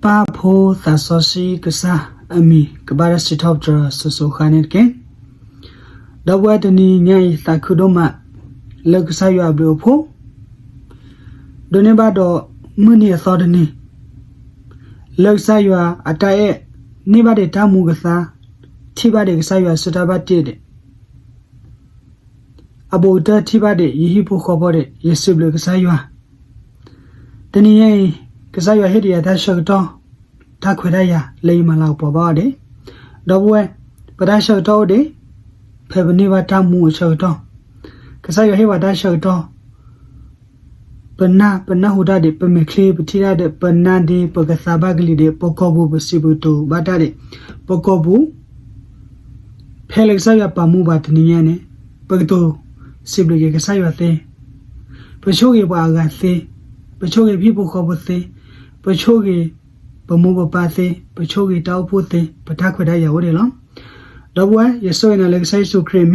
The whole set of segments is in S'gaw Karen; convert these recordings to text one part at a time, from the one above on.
ပၢ်ဖိသးစီဆှံကစၢ်အမံၤ ကဘၣ်တၢ်စံးထီၣ်ပတြၢၤစိၤစိၤဃၣ်ဃၣ်န့ၣ်တက့ၢ်. ဒီပုၢ်ဝဲၢ်တနံၤညါအံၤ သးခုဒိၣ်မး လၢကစၢ်ယွၤအဘျုးအဖှိၣ် ဒိးန့ၢ်ဘၣ်ဒီးမုၢ်နံၤအသီတနံၤ လၢကစၢ်ယွၤအတၢ်အဲၣ် န့ၢ်ဘၣ်ဒံးတၢ်မူကသါ ထံၣ်ဘၣ်ဒံးကစၢ်ယွၤအစုတၢ်ဘၣ်တ့ၢ်ဒံး အဘူးကတၢၢ်ထံၣ်ဘၣ်ဒံး ယဟံၣ်ဖိဃီဖိဒံး ယစံးဘျုးကစၢ်ယွၤ. တနံၤညါအံၤ ကစၢ်ယွၤဟ့ၣ်ဒံးယၤတၢ်ဆၢကတီၢ် တၢ်ခွဲးတၢ်ယာ်လၢယမၤလၤကပီၤဘၣ်အီၤဒံး. ဒီပုၢ်ဝဲၢ် ပတၢ်ဆၢကတီၢ်အိၣ်ဒံး ဖဲပန့ၢ်ဘၣ်တၢ်မူအဆၢကတီၢ် ကစၢ်ယွၤဟ့ၣ်ပှၤတၢ်ဆၢကတီၢ် ပနၢ်ပနၢ်ဟူတၢ်ဒံး ပမဲာ်ချံပထံၣ်တၢ်ဒံး ပနၢ်ဒံး ပကသါဘၣ်ကလံၤဒံး ပကိာ်ပူၤပစံးပကတိၤဘၣ်တၢ်ဒံး ပကိာ်ပူၤ ဖဲလၢကစၢ်ယွၤပာ်မူပှၤတနံၤညါန့ၣ် ပကတိၤစံးဘျုးက့ၤကစၢ်ယွၤသ့, ပဆိၣ်ဂ့ၤပှၤအဂၤသ့, ပဆိၣ်ဂ့ၤဟံၣ်ဖိဃီဖိသ့, ပဆိၣ်ဂ့ၤပမိၢ်ပပၢ်သ့, ပဆိၣ်ဂ့ၤတၢ်အိၣ်ဖှိၣ်သ့, ပတၢ်ခွဲးတၢ်ယာ်အိၣ်ဒံးလီၤ. ဒီပုၢ်ဝဲၢ် ယဆိၣ်ဂ့ၤနၤလၢကစၢ်ယ့ၣ်ၡူးခရံာ်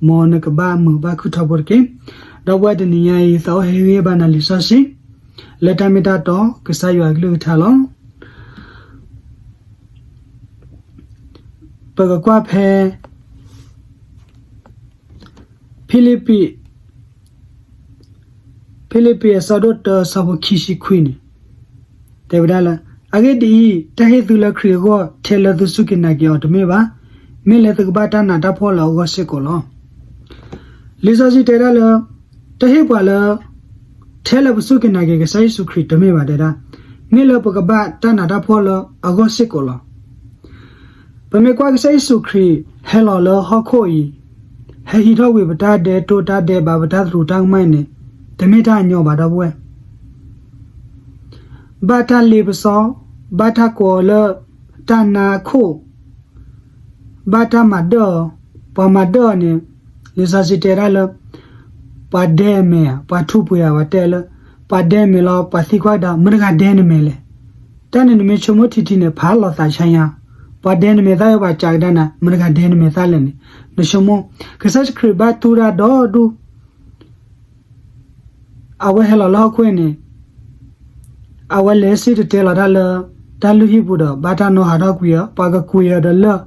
အမံၤ မ်နကဘၣ်မုာ်ဘၣ်ခုၣ်ထီဘိတက့ၢ်. ဒီပုၢ်ဝဲၢ်တနံၤညါအံၤ သးအိၣ်ဟ့ၣ်ဂံၢ်ဘါနၤလံာ်စီဆှံ လၢတၢ်မ့ၢ်တၢ်တီ ကစၢ်ယွၤအကလုၢ်ကထါလီၤ. ပကကွၢ်ဖဲ ဖံလံးပံး, ဖံလံးပံးအဆၢဒိၣ်တၢအဆၢဖိခံဆံခွံန့ၣ် တဲဝဲဒၣ်လၢ အဂ့ၢ်ဒ်အံၤ, တၢ်ဟ့ၣ်သုလၢခရံာ်အဂီၢ် ထဲလၢသုစူၢ်က့ၤနာ်က့ၤအီၤတမ့ၢ်ဘၣ်. မ့ၢ်လၢသုကဘၣ်တၢ်နးတၢ်ဖှီၣ်လၢအဂီၢ်စ့ၢ်ကီးလီၤ. လံာ်စီဆှံတဲဒၣ်လၢ တၢ်ဟ့ၣ်ပှၤလၢ ထဲလၢပစူၢ်က့ၤနာ်က့ၤကစၢ်ယ့ၣ်ၡူးခရံာ်တမ့ၢ်ဘၣ်တဲဒၣ်, မ့ၢ်လၢပကဘၣ်တၢ်နးတၢ်ဖှီၣ်လၢအဂီၢ်စ့ၢ်ကီးလီၤ. ပမ့ၢ်ကွၢ်ကစၢ်ယ့ၣ်ၡူးခရံာ်ဟဲလီၤလၢဟီၣ်ခိၣ်အံၤ, ဟဲဟံးထီၣ်ကွံာ်ပတၢ်ဒဲးတိၢ်တၢ်ဒဲးဘး ပတၢ်သရူးတၢ်ကမၣ်အံၤန့ၣ် တမ့ၢ်တၢ်အညီဘၣ် ဒီပုၢ်ဝဲၢ် ဘၣ်တၢ်လ့ပစီ, ဘၣ်တၢ်ကိးအီၤလၢတၢ်နါခိၣ်, ဘၣ်တၢ်မၤဒၢၣ်အီၤ, ပှၤမၤဒၢၣ်အီၤန့ၣ် လံာ်စီဆှံတဲဒၣ်လၢ ပှၤဒဲမဲာ်ဧါ, ပှၤထူးပှ့ၤဧါ, ပှၤတဲလၢ ပှၤဒဲမဲာ်လီၤ, ပှၤသံကွၢ်ကဒါ မတၤတဂၤဒဲနမဲာ်လဲၣ်. တၢ်န့ၣ်နမ့ၢ်ဆိကမိၣ်ထံထံန့ၣ် ဖးလီၤသးဆါညါ, ပှၤဒဲနမဲာ်သၣ်ဝဲ ပှၤကးကဒါနၤ မတၤတဂၤဒဲနမဲာ်သၣ်လဲၣ်န့ၣ် နဆိကမိၣ်, ကစၢ်ယ့ၣ်ၡူးခရံာ်ဘၣ်တူၢ်တၢ်ဒီဒူၣ် အဝဲဟဲလီၤလၢဟီၣ်ခိၣ်အံၤန့ၣ် အဝဲလဲၤစံၣ်တဲၤတဲလီၤတၢ်လၢ တၢ်လုၢ်ဟံၣ်ပူၤဒီး ဘၣ်တၢ်နီၣ်ဟးထီၣ်ကွံာ်အီၤ, ပှၤကကွံာ်အီၤဒီးလၢၢ်.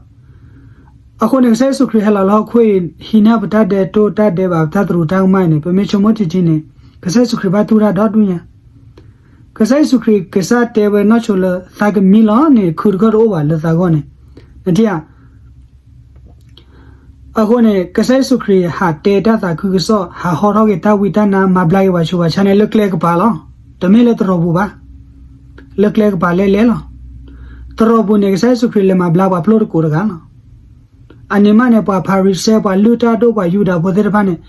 အဃိန့ၣ် ကစၢ်ယ့ၣ်ၡူးခရံာ်ဟဲလီၤလၢဟီၣ်ခိၣ်အံၤ ဟံးန့ၢ်ပတၢ်ဒဲးတိၢ်တၢ်ဒဲးဘး ပတၢ်သရူးတၢ်ကမၣ်အံၤန့ၣ် ပမ့ၢ်ဆိကမိၣ်ထံထံန့ၣ် ကစၢ်ယ့ၣ်ၡူးခရံာ်ဘၣ်တူၢ်တၢ်ဒီဒူၣ်ညါ ကစၢ်ယ့ၣ်ၡူးခရံာ်ကစၢ်တဲဝဲနီၢ်ဆိလၢ သးကမံလီၤန့ၣ် ခုတခီၣ်တအိၣ်ဘၣ်လၢသးဂီၢ်န့ၣ်, နထံၣ်ဧါ. အဃိန့ၣ် ကစၢ်ယ့ၣ်ၡူးခရံာ်ဟးတဲတၢ်သးခုကစီၣ် ဟးဟီထီၣ်က့ၤတၢ်ဝံတၢ်နါ မၤဘျါက့ၤပှၤဆူးပှၤဆါန့ၣ် လၢကျဲကပၤလီၤ. တမ့ၢ်လၢတရိာ်ပူၤဘၣ်. လၢကျဲကပၤလဲၣ်လဲၣ်လီၤ. တရိာ်ပူၤန့ၣ် ကစၢ်ယ့ၣ်ၡူးခရံာ်လဲၤမၤဘျါပှၤဖျိတကိးတဂၤလီၤ. အန့ၣ်မးန့ၣ် ပှၤဖၤရံၤၡဲ ပှၤလုၢ်တၢ်ဒိၣ် ပှၤယူဒၤဖိသ့ၣ်တဖၣ်န့ၣ်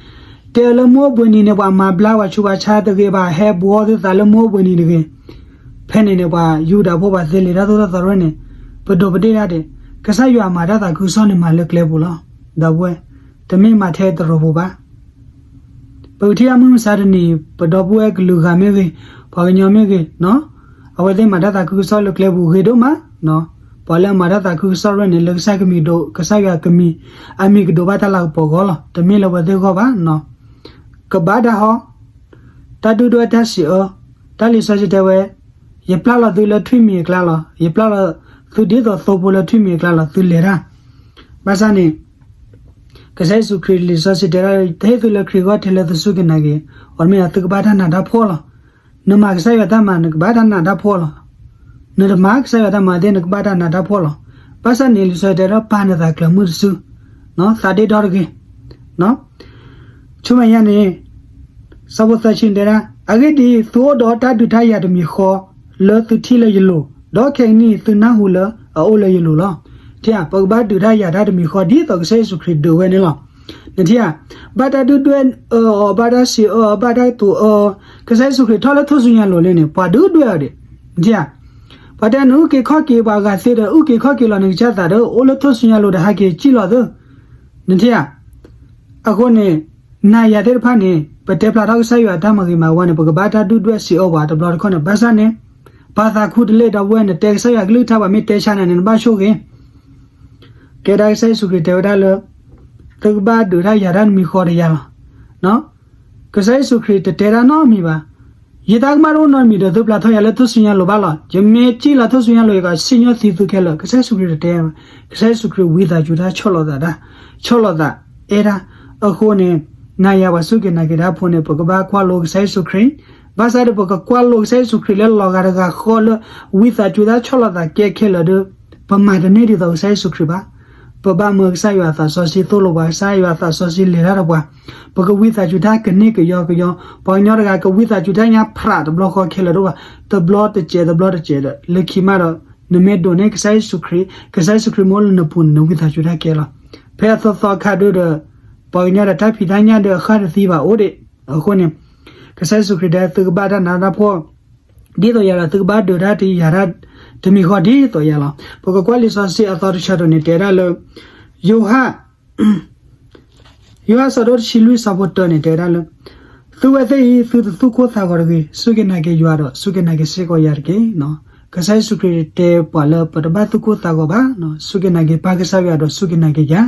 တဲအီၤလၢမုၢ်အိၣ်ဘှံးနံၤန့ၣ် ပှၤမၤဘျါပှၤဆူးပှၤဆါတဂ့ၤဘၣ် ဟဲဘှီသုသးလၢမုၢ်အိၣ်ဘှံးနံၤတဂ့ၤ. ဖဲန့ၣ်န့ၣ် ပှၤယူဒၤဖိပှၤသ့လံာ်တၢ်သိၣ်တၢ်သီတဖၣ်န့ၣ် ပဒိးပဒ့ၣ်တၢ်ဒံး ကစၢ်ယွၤမၤတၢ်သးခုကစီၣ်န့ၣ် မၤလၢကျဲပူၤလီၤ. ဒီပုၢ်ဝဲၢ် တမ့ၢ်မၤထဲတရိာ်ပူၤဘၣ်. ပကထံၣ်အမုၢ်မဆါတနံၤ ပဒီပုၢ်ဝဲၢ်ကလုာ်ဂၤမ့ၢ်ဂ့ၤ, ပှၤကညီမ့ၢ်ဂ့ၤ, အဝဲသ့ၣ်မၤတၢ်သးခုကစီၣ်လၢကျဲပူၤဂ့ၤဒိၣ်မး. ပှၤလၢအမၤတၢ်သးခုကစီၣ်တဖၣ်န့ၣ် လၢကစၢ်ကမံၤဒိး ကစၢ်ယွၤကမံၤ အမံၤကဒိးဘၣ်တၢ်လၤကပီၤအဂီၢ်လီၤ. တမ့ၢ်လၢအဝဲသ့ၣ်အဂီၢ်ဘၣ်. ကဘၣ်တၢ်ဟီ, တၢ်ဒုၣ်ဒွဲၣ်တၢ်စံးအၢ, တၢ်လံာ်စီဆှံတဲဝဲ, ယပျၢ်လီၤသုလၢထွံၣ်မံၤအကျါလီၤ. ယပျၢ်လီၤသုဒ်သိးသိဖိလၢထွံၣ်မံၤအကျါလီၤ. သုလဲၤတၢ်. ဘၣ်ဆၣ်န့ၣ် ကစၢ်ယ့ၣ်ၡူးခရံာ်လံာ်စီဆှံတဲဒၣ် တဟ့ၣ်သုလၢခရံာ်အဂီၢ်ထဲလၢသုစူၢ်က့ၤနာ်က့ၤအီၤတမ့ၢ်ဘၣ် သုကဘၣ်တၢ်နးတၢ်ဖှီၣ်လီၤ. နမၤကစၢ်ယွၤတၢ်မၤ နကဘၣ်တၢ်နးတၢ်ဖှီၣ်လီၤ. နတမၤကစၢ်ယွၤတၢ်မၤသ့ၣ် နကဘၣ်တၢ်နးတၢ်ဖှီၣ်လီၤ. ဘၣ်ဆၣ်န့ၣ် လံာ်စီဆှံတဲဒၣ် ပာ်နသးကျၢၤမုၢ်တစု, သးဒ့ဒီတဂ့ၤ. ဆူမဲာ်ညါန့ၣ် ဆၢဖိသၢဆံန့ၣ်တဲဒၣ်, အဂ့ၢ်ဒ်အံၤ, သုအိၣ်ဒီးတၢ်ဒုးတၢ်ယၤတမံၤဃီ လၢသုထံၣ်လၢယလိၤ, ဒီးခဲကနံၣ်အံၤ သုနၢ်ဟူလၢအအိၣ်လၢယလိၤလီၤ. ထံၣ်ဧါ, ပကဘၣ်ဒုးတၢ်ယၤတၢ်တမံၤဃီ ဒ်သိးကစၢ်ယ့ၣ်ၡူးခရံာ်ဒုးဝဲန့ၣ်လီၤ. နထံၣ်ဧါ, ဘၣ်တၢ်ဒုၣ်ဒွဲၣ်အၢအီၤ, ဘၣ်တၢ်စံးအၢအီၤ, ဘၣ်တၢ်တူၢ်အၢအီၤ, ကစၢ်ယ့ၣ်ၡူးခရံာ်ထီၣ်လၢထူၣ်စုညါလိၤလံန့ၣ် ပှၤဒုၣ်ဒွဲၣ်အီၤဒံး. နထံၣ်ဧါ, ပှၤတဲနအုၣ်က့ၤခီၣ်က့ၤပှၤဂၤသ့ဒီး အုၣ်က့ၤခီၣ်က့ၤလီၤနကစၢ်သးဒီး အိၣ်လၢထူၣ်စုညါလိၤဒီး ဟဲက့ၤစံၣ်လီၤသု. နထံၣ်ဧါ, အဃိန့ၣ် နၤယၤသ့ၣ်တဖၣ်န့ၣ် ပတဲဖျါထီၣ်ကစၢ်ယွၤအတၢ်မၤဂ့ၤမၤဝါန့ၣ် ပကဘၣ်တၢ်ဒုၣ်ဒွဲၣ်စံးအၢပှၤတဘျီတခီၣ်န့ၣ် ဘၣ်ဆၣ်န့ၣ် ပာ်သးခူတလ့ၢ်ဒီပုၢ်ဝဲၢ်န့ၣ် တဲကစၢ်ယွၤကလုၢ်ကထါ ပှၤမ့ၢ်တဲဆါနၤန့ၣ် နဘၣ်ဆိၣ်ဂ့ၤ ကဲဒၣ်ကစၢ်ယ့ၣ်ၡူးခရံာ်တဲဝဲဒၣ်လၢ သုကဘၣ်ဒုးတၢ်ယၤတၢ်တမံၤဃီတယၤလီၤ. ကစၢ်ယ့ၣ်ၡူးခရံာ်တတဲတၢ်နီတမံၤဘၣ်. ယတၢ်ကမၣ်တအိၣ်နီတမံၤဒီး သုပျၢ်ထီၣ်ယၤလၢထူၣ်စုညါလိၤဘၣ်လီၤ. ယမ့ၢ်စံၣ်လီၤထူၣ်စုညါလိၤ ယကစံၣ်ညီၣ်သံသုခဲလၢာ်. ကစၢ်ယ့ၣ်ၡူးခရံာ်တတဲဘၣ်. ကစၢ်ယ့ၣ်ၡူးခရံာ်ဝံသးစူၤတၢ်ဆီၣ်လီၤသးတၢ်, ဆီၣ်လီၤသးအဲၣ်တၢ်. အဃိန့ၣ် နၤယၤပှၤစူၢ်က့ၤနာ်က့ၤတၢ်ဖိန့ၣ် ပကဘၣ်ကွၢ်လိကစၢ်ယ့ၣ်ၡူးခရံာ်, ဘၣ်ဆၣ်ဒီး ပကကွၢ်လိကစၢ်ယ့ၣ်ၡူးခရံာ်လၢလီၤဂာ်တဂၤဃီလၢ ဝံသးစူၤတၢ်ဆီၣ်လီၤသးကဲခဲလၢာ်ဒီး ပမၤတန့ၢ်ဒ်သိးကစၢ်ယ့ၣ်ၡူးခရံာ်ဘၣ်. ပဘၣ်မၢကစၢ်ယွၤအသးစီဆှံသိၣ်လိပှၤ, ကစၢ်ယွၤအသးစီဆှံလဲၤတၢ်ဒီးပှၤ, ပကဝံသးစူၤတၢ်ကန့ၢ်ကယီကယီ, ပှၤကညီတဂၤကဝံသးစူၤတၢ်ညါဖြးတဘျီဃီခဲလၢာ်တအိၣ်ဘၣ်, တဘျီတစဲး တဘျီတစဲးဒီး လၢခံမးဒီး နမ့ၢ်ဒိးန့ၢ်ကစၢ်ယ့ၣ်ၡူးခရံာ်, ကစၢ်ယ့ၣ်ၡူးခရံာ်မ့ၢ်အိၣ်လၢနပူၤန့ၣ် နဝံသးစူၤတၢ်ကဲလီၤ. ဖဲအသီသီခါဒုဒီး ပှၤကညီဒီးတၢ်ဖံးတၢ်ညၣ်ဒီးအဃၢ်တသံဘၣ်အိၣ်ဒံး. အဃိန့ၣ် ကစၢ်ယ့ၣ်ၡူးခရံာ်တဲ သုကဘၣ်တၢ်နးတၢ်ဖှီၣ် ဒ်သိးယၤဒီး သုကဘၣ်ဒုးတၢ်တယၤတၢ်တမံၤဃီဒ်သိးယၤလီၤ. ပကကွၢ်လံာ်စီဆှံအသီတဆၢတီၤန့ၣ် တဲဒၣ်လၢ ယိၤဟၣ် ယိၤဟၣ်အဆၢဒိၣ်တဆံလွံၢ်အဆၢဖိတၢန့ၣ် တဲဒၣ်လၢ သုဝဲသ့ၣ်အံၤ သုတသူၣ်ကိၢ်သးဂီၤတဂ့ၤ, စူၢ်က့ၤနာ်က့ၤယွၤဒီး စူၢ်က့ၤနာ်က့ၤစ့ၢ်ကီးယၤတက့ၢ်. ကစၢ်ယ့ၣ်ၡူးခရံာ်တဲပှၤလၢပတဘၣ်သူၣ်ကိၢ်သးဂီၤဘၣ်, စူၢ်က့ၤနာ်က့ၤပၢ်ကစၢ်ယွၤဒီးစူၢ်က့ၤနာ်က့ၤယ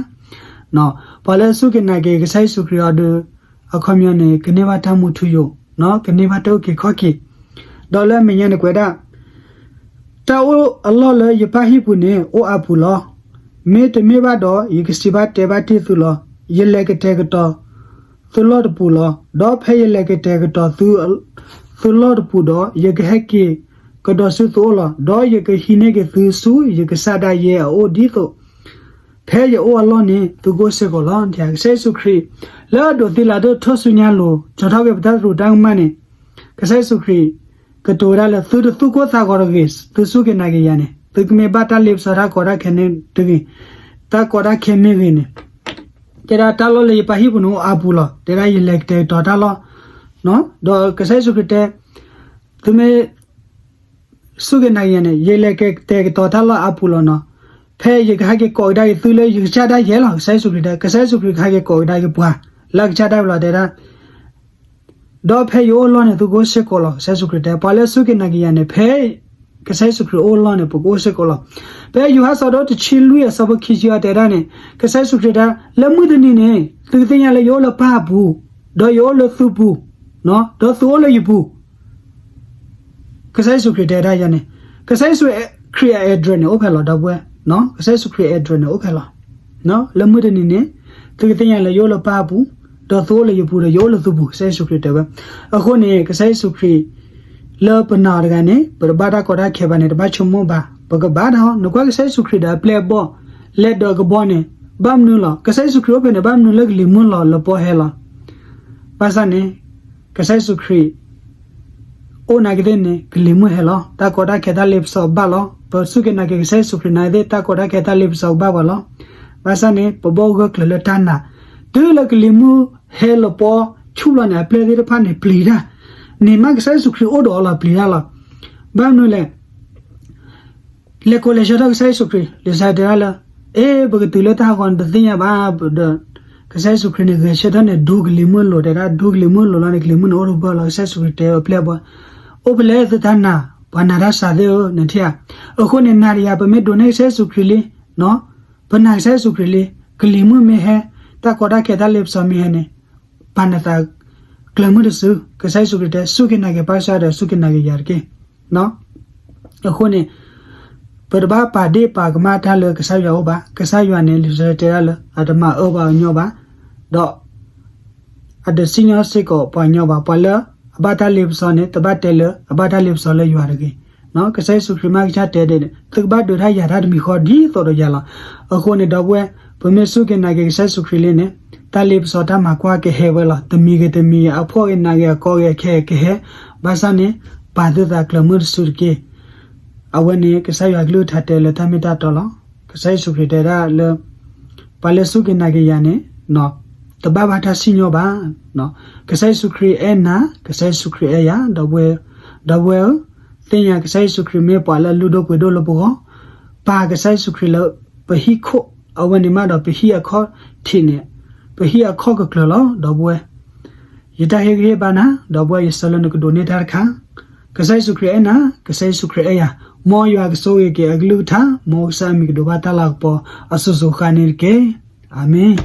ၤ. ပှၤလၢအစူၢ်က့ၤနာ်က့ၤကစၢ်ယ့ၣ်ၡူးခရံာ်အီၤဒီး အခီပညီန့ၣ် ကန့ၢ်ဘၣ်တၢ်မူထူယိာ်, ကန့ၢ်ဘၣ်တၢ်အုၣ်က့ၤခီၣ်က့ၤ, ဒီးလၢအမဲာ်ညါန့ၣ်ကွဲးဒၣ် တၢ်အိၣ်အလီၢ်လၢယပၢ်ဟံၣ်ပူၤန့ၣ် အိၣ်အါပူၤလီၤ. မ့တမ့ၢ်ဘၣ်ဒီး ယကစံးဘၣ်တဲဘၣ်တ့ၢ်သုလီၤ. ယလဲၤကတဲာ်ကတီၤ သုလီၢ်တပူၤလီၤ. ဒီးဖဲယလဲၤကတဲာ်ကတီၤ သုလီၢ်တပူၤဒီး ယကဟဲက့ၤကဒီးဆူသုအိၣ်လီၤ. ဒီးယကဟံးန့ၢ်က့ၤသုဆူယကစၢ်ဒၣ်ယဲအအိၣ်ဒ်သိး ဖဲယအိၣ်အလီၢ်န့ၣ် သုကအိၣ်စ့ၢ်ကီးလီၤ. ကစၢ်ယ့ၣ်ၡူးခရံာ် လၢအဒိးသံလၢအဒိၣ်ထူၣ်စုညါလိၤ ကၠီၤထီၣ်က့ၤပတၢ်သရူးတၢ်ကမၣ်န့ၣ် ကစၢ်ယ့ၣ်ၡူးခရံာ် ကတိၤဝဲဒၣ်လၢ သုတသူၣ်ကိၢ်သးဂီၤတဂ့ၤ, သုစူၢ်က့ၤနာ်က့ၤယၤန့ၣ် သုကမ့ၢ်ဘၣ်တၢ်လ့ပစီတၢ်ကီတၢ်ခဲန့ၣ်တဂ့ၤ, တၢ်ကီတၢ်ခဲမ့ၢ်ဂ့ၤန့ၣ်, တဲဒၣ်တၢ်လီၢ်လၢယပၢ်ဟံၣ်ပူၤန့ၣ်အိၣ်အါပူၤလီၤ. တဲဒၣ်ယလဲၤကတဲာ်ကတီၤတၢ်လီၢ်, ဒီးကစၢ်ယ့ၣ်ၡူးခရံာ်တဲ သုမ့ၢ် စူၢ်က့ၤနာ်က့ၤယၤန့ၣ် ယလဲၤကတဲာ်ကတီၤတၢ်လီၢ်အါပူၤလီၤနီၤ. ဖဲယကဟဲက့ၤကိးကဒါက့ၤသုလၢယကစၢ်ဒၣ်ယဲလီၤ. ကစၢ်ယ့ၣ်ၡူးခရံာ်တဲ ကစၢ်ယ့ၣ်ၡူးခရံာ်ကဟဲက့ၤကိးကဒါက့ၤပှၤ လၢအကစၢ်ဒၣ်ဝဲလီၤ တဲဒၣ် ဒီးဖဲယအိၣ်အလီၢ်န့ၣ် သုကအိၣ်စ့ၢ်ကီးလီၤ. ကစၢ်ယ့ၣ်ၡူးခရံာ်တဲ ပှၤလၢအစူၢ်က့ၤနာ်က့ၤယၤန့ၣ် ဖဲ ကစၢ်ယ့ၣ်ၡူးခရံာ်အိၣ်အလီၢ်န့ၣ် ပကအိၣ်စ့ၢ်ကီးလီၤ. ဖဲယိၤဟၣ်အဆၢဒိၣ်တဆံလွံၢ်အဆၢဖိခံဆံအံၤတဲဒၣ်န့ၣ် ကစၢ်ယ့ၣ်ၡူးခရံာ်တဲ လၢမုၢ်တနံၤန့ၣ် သုကသ့ၣ်ညါလၢယအိၣ်လၢပၢ်အပူၤ, ဒီးယအိၣ်လၢသုပူၤ, ဒီးသုအိၣ်လၢယပူၤ ကစၢ်ယ့ၣ်ၡူးခရံာ်တဲဒၣ်ယၤန့ၣ် ကစၢ်ယ့ၣ်ၡူးခရံာ်အ address န့ၣ် အိၣ်ဖဲလီၤ ဒီပုၢ်ဝဲၢ်, ကစၢ်ယ့ၣ်ၡူးခရံာ်အ address န့ၣ် အိၣ်ဖဲလီၤ. လၢမုၢ်တနံၤန့ၣ် သုကသ့ၣ်ညါလၢယအိၣ်လၢပၢ်အပူၤ, ဒီးသုအိၣ်လၢယပူၤ ဒီးယအိၣ်လၢသုပူၤ ကစၢ်ယ့ၣ်ၡူးခရံာ်တဲဝဲ. အဃိန့ၣ် ကစၢ်ယ့ၣ်ၡူးခရံာ် လၢပနာ်အီၤတဂၤန့ၣ် ပတဘၣ်တၢ်ကီတၢ်ခဲဘၣ်န့ၣ် တဘၣ်ဆိကမိၣ်ဘၣ်, ပကဘၣ်တၢ်ဟီ နကွၢ်ကစၢ်ယ့ၣ်ၡူးခရံာ်ဒီးအပျဲၢ်အဘီၣ် လဲၤဒၢးကဘီန့ၣ် ဘၣ်မနုၤလီၤ. ကစၢ်ယ့ၣ်ၡူးခရံာ်အိၣ်ဖဲန့ၣ် ဘၣ်မနုၤလၢကလံၤမုၢ်လီၤလၢပီၢ်ဟဲလီၤ. ဘၣ်ဆၣ်န့ၣ် ကစၢ်ယ့ၣ်ၡူးခရံာ် အိၣ်နာ်က့သ့ၣ်န့ၣ် ကလံၤမုၢ်ဟဲလီၤ. တၢ်ကီတၢ်ခဲတၢ်လ့ပစီဘၣ်လီၤ. ပစူၢ်က့ၤနာ်က့ၤကစၢ်ယ့ၣ်ၡူးခရံာ်နာ်က့သ့ၣ် တၢ်ကီတၢ်ခဲတၢ်လ့ပစီကဘၣ်ပှၤလီၤ. ဘၣ်ဆၣ်န့ၣ် ပဘၣ်ဂၢၢ်ကျၢၤလၢတၢ်နာ်, တုၤလၢကလံၤမုၢ်ဟဲလီၤပီၢ်ဆူၣ်လီၤန့ၣ် အပျဲၢ်သ့ၣ်တဖၣ်န့ၣ် ပျံၤတၢ်, န့ၣ်မးကစၢ်ယ့ၣ်ၡူးခရံာ်အိၣ်ဒီးအီၤလီၤ ပျံၤတၢ်လီၤ. ဘၣ်မနုၤလဲၣ် လဲၤကိးလဲၤဆၢထၢၣ်ကစၢ်ယ့ၣ်ၡူးခရံာ်, လံာ်စီဆှံတဲဒၣ်လၢ အ့ ပကတုၤလၢတၢ်ဟးဂီၤန့ၣ် ပတသ့ၣ်ညါဘၣ်ဒီး ကစၢ်ယ့ၣ်ၡူးခရံာ်န့ၣ် ဂဲၤဆၢထၢၣ်န့ၣ် ဒူကလံၤမုၢ်လိၤ တဲဒၣ် ဒူကလံၤမုၢ်လိၤလီၤန့ၣ် ကလံၤမုၢ်န့ၣ်အိၣ်တဘၢၣ်လီၤ. ကစၢ်ယ့ၣ်ၡူးခရံာ်တဲအပျဲၢ်ဘီ အိၣ်ဖဲလဲၣ်သုတၢ်နာ်, ပှၤနာ်တၢ်စှၤသ့ၣ်ဧၢ နထံၣ်ဧါ. အဃိန့ၣ် နၤဒီးယၤ ပမ့ၢ်ဒိးန့ၢ်ကစၢ်ယ့ၣ်ၡူးခရံာ်လံ, ပနာ်ကစၢ်ယ့ၣ်ၡူးခရံာ်လံ, ကလံၤမုၢ်မ့ၢ်ဟဲ, တၢ်ကီတၢ်ခဲတၢ်လ့ပစီမ့ၢ်ဟဲန့ၣ် ပာ်နသးကျၢၤမုၢ်တစု, ကစၢ်ယ့ၣ်ၡူးခရံာ်တဲ စူၢ်က့ၤနာ်က့ၤပၢ်ကစၢ်ဒီး စူၢ်က့ၤနာ်က့ၤယၤတက့ၢ်. အဃိန့ၣ် ပတဘၣ်ပာ်ဒ့ၣ်ပာ်ကမၣ်တၢ်လၢကစၢ်ယွၤအအိၣ်ဘၣ်. ကစၢ်ယွၤန့ၣ် လံာ်စီဆှံတဲဒၣ်လၢ အတမၤအၢပှၤကညီဘၣ်, ဒီး အတစံၣ်ညီၣ်စ့ၢ်ကီးပှၤကညီဘၣ်. ပှၤလၢအဘၣ်တၢ်လ့ပစီန့ၣ် တဘၣ်တဲလၢအဘၣ်တၢ်လ့ပစီလၢယွၤတဂ့ၤ. ကစၢ်ယ့ၣ်ၡူးခရံာ်မ့ၢ်ကစၢ်တဲဒၣ်န့ၣ် သုကဘၣ်ဒုးတၢ်ယၤတၢ်တမံၤဃီဒ်သိးဒီးယၤလီၤ. အဃိန့ၣ် ဒီပုၢ်ဝဲၢ် ပမ့ၢ်စူၢ်က့ၤနာ်က့ၤကစၢ်ယ့ၣ်ၡူးခရံာ်လံန့ၣ် တၢ်လ့ပစီတၢ်မၤကွၢ်ကဟဲဝဲလီၤ. တမံၤဂ့ၤတမံၤ အဖှီၣ်ဂ့ၤနးဂ့ၤအကီဂ့ၤအခဲဂ့ၤကဟဲ, ဘၣ်ဆၣ်န့ၣ် ပာ်သုသးကျၢၤမုၢ်တစုတက့ၢ်. အဝဲန့ၣ် ကစၢ်ယွၤကလုၢ်ကထါတဲလၢတၢ်မ့ၢ်တၢ်တီလီၤ. ကစၢ်ယ့ၣ်ၡူးခရံာ်တဲဒၣ်လၢ ပှၤလၢစူၢ်က့ၤနာ်က့ၤယၤန့ၣ် တဘၣ်ဘၣ်တၢ်စံၣ်ညီၣ်ဘၣ်. ကစၢ်ယ့ၣ်ၡူးခရံာ်အဲၣ်နၤ, ကစၢ်ယ့ၣ်ၡူးခရံာ်အဲၣ်ယၤ, ဒီပုၢ်ဝဲၢ်ဧၢ, သ့ၣ်ညါကစၢ်ယ့ၣ်ၡူးခရံာ်မ့ၢ်ပှၤလၢအလုၢ်ဒိၣ်ပှ့ၤဒိၣ်လၢပဂီၢ်, ပာ်ကစၢ်ယ့ၣ်ၡူးခရံာ်လၢပဟံၣ်ခိၣ်, အဝဲန့ၣ်မးဒီးပဟံၣ်အခီၣ်ထံးန့ၣ်, ပဟံၣ်အခီၣ်ကကျၢၤလီၤ ဒီပုၢ်ဝဲၢ်. ယတၢ်ဟ့ၣ်ဂံၢ်ဟ့ၣ်ဘါနၤ ဒီပုၢ်ဝဲၢ် ယဆၢလၢနကဒိးန့ၢ်တၢ်တခါ. ကစၢ်ယ့ၣ်ၡူးခရံာ်အဲၣ်နၤ, ကစၢ်ယ့ၣ်ၡူးခရံာ်အဲၣ်ယၤ, မ်ယွၤကဆိၣ်ဂ့ၤက့ၤအကလုၢ်ကထါ, မ်ကစၢ်အမံၤကဒိးဘၣ်တၢ်လၤကပီၤအစိၤစိၤဃၣ်ဃၣ်န့ၣ်တက့ၢ်. အၤမ့ၣ်.